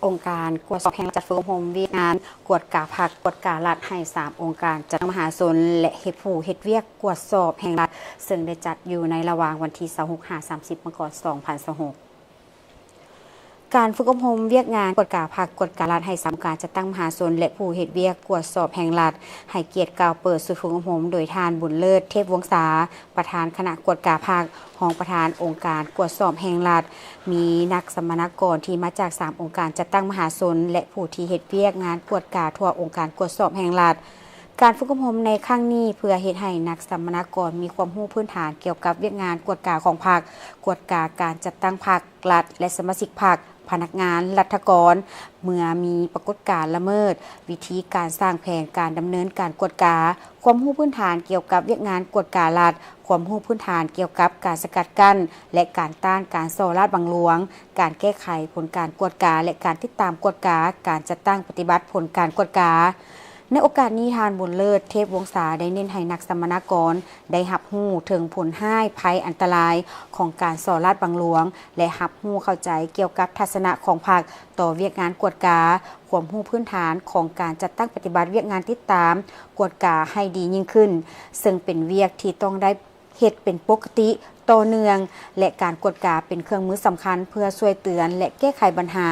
ອົງການກວດສອບແຫ່ງລັດ ຈັດຝຶກອົບຮົມວຽກງານກວດກາພັກ, ກວດກາລັດ ໃຫ້ສາມອົງການຈັດຕັ້ງມະຫາຊົນ ແລະ ເຮັດຜູ້ເຮັດວຽກກວດສອບແຫ່ງລັດ, ເຊິ່ງໄດ້ຈັດຢູ່ໃນລະຫວ່າງວັນທີຊາວຫົກ ຫາ ສາມສິບ ມັງກອນ ສອງພັນຊາວຫົກ. ການຝຶກອົບຮົມວຽກງານກວດກາພັກ, ກວດກາລັດ ໃຫ້ສາມອົງການຈັດຕັ້ງມະຫາຊົນ ແລະ ຜູ້ເຮັດວຽກກວດສອບແຫ່ງລັດ, ໃຫ້ກຽດກ່າວເປີດສູດຝຶກອົບຮົມໂດຍທ່ານ ບຸນເລີດ ເທບວົງສາ, ປະທານຄະນະກວດກາພັກ, ຮອງປະທານອົງການກວດສອບແຫ່ງລັດ, ມີນັກສຳມະນາກອນທີ່ມາຈາກສາມອົງການຈັດຕັ້ງມະຫາຊົນ ແລະ ຜູ້ທີ່ເຮັດວຽກງານກວດກາທົ່ວອົງການກວດສອບແຫ່ງລັດ. ການຝຶກອົບຮົມໃນຄັ້ງນີ້ ເພື່ອເຮັດໃຫ້ນັກສຳມະນາກອນມີຄວາມຮູ້ພື້ນຖານກ່ຽວກັບວຽກງານກວດກາຂອງພັກ, ກວດກາການຈັດຕັ້ງພັກ, ລັດ ແລະ ສະມາຊິກພັກ, ພະນັກງານລັດຖະກອນ, ເມື່ອມີປາກົດການລະເມີດ, ວິທີການສ້າງແຜນການດຳເນີນການກວດກາ, ຄວາມຮູ້ພື້ນຖານກ່ຽວກັບວຽກງານກວດກາລັດ, ຄວາມຮູ້ພື້ນຖານກ່ຽວກັບການສະກັດກັ້ນ ແລະ ການຕ້ານການສໍ້ລາດບັງຫຼວງ, ການແກ້ໄຂຜົນການກວດກາ ແລະ ການຕິດຕາມກວດກາການຈັດຕັ້ງປະຕິບັດຜົນການກວດກາ. ໃນໂອກາດນີ້, ທ່ານ ບຸນເລີດ ເທບວົງສາ ໄດ້ເນັ້ນໃຫ້ນັກສຳມະນາກອນໄດ້ຮັບຮູ້ເຖິງຜົນຮ້າຍໄພອັນຕະລາຍຂອງການສໍ້ລາດບັງຫຼວງ ແລະ ຮັບຮູ້ເຂົ້າໃຈກ່ຽວກັບທັດສະນະຂອງພັກຕໍ່ວຽກງານກວດກາ, ຄວາມຮູ້ພື້ນຖານຂອງການຈັດຕັ້ງປະຕິບັດວຽກງານຕິດຕາມກວດກາໃຫ້ດີຍິ່ງຂຶ້ນ, ເຊິ່ງເປັນວຽກທີ່ຕ້ອງໄດ້ເຮັດເປັນປົກກະຕິຕໍ່ເນື່ອງ ແລະ ການກວດກາເປັນເຄື່ອງມືສຳຄັນເພື່ອຊ່ວຍເຕືອນ ແລະ ແກ້ໄຂບັນຫາ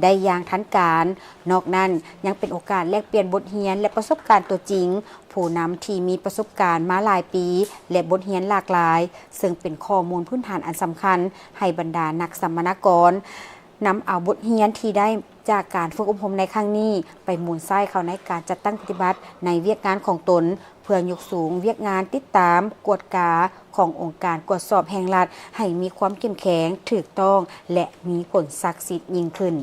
ໄດ້ຢ່າງທັນການ. ນອກນັ້ນ, ຍັງເປັນໂອກາດແລກປ່ຽນບົດຮຽນ ແລະ ປະສົບການຕົວຈິງ, ຜູ້ນຳທີ່ມີປະສົບການມາຫຼາຍປີ ແລະ ບົດຮຽນຫຼາກຫຼາຍ, ເຊິ່ງເປັນຂໍ້ມູນພື້ນຖານອັນສຳຄັນໃຫ້ບັນດານັກສຳມະນາກອນ ນຳເອົາບົດຮຽນທີ່ໄດ້ຈາກການຝຶກອົບຮົມໃນຄັ້ງນີ້ ໄປໝູນໃຊ້ເຂົ້າໃນການຈັດຕັ້ງປະຕິບັດໃນວຽກງານຂອງຕົນ, ເພື່ອຍົກສູງວຽກງານຕິດຕາມກວດກາຂອງອົງການກວດສອບແຫ່ງລັດ ໃຫ້ມີຄວາມເຂັ້ມແຂງ, ຖືກຕ້ອງ ແລະ ມີຜົນສັກສິດຍິ່ງຂຶ້ນ.